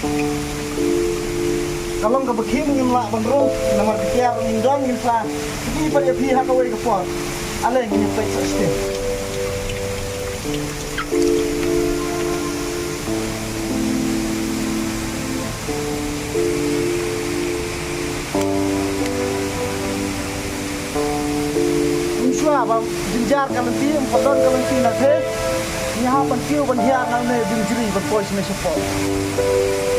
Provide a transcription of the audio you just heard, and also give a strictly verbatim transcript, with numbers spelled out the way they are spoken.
Ka long kaba khim ngim lah ban rung namar ka tiar ngin don ngin sa kti pat ïa phi ha kawei ka por. Ale ngin ïa peit sa shisien. Mynshuwa ba jynjar ka lynti, ym pat don ka lynti na thei. Ngi hap ban kiew ban hiar na une u jingjri ban poi shane shapoh.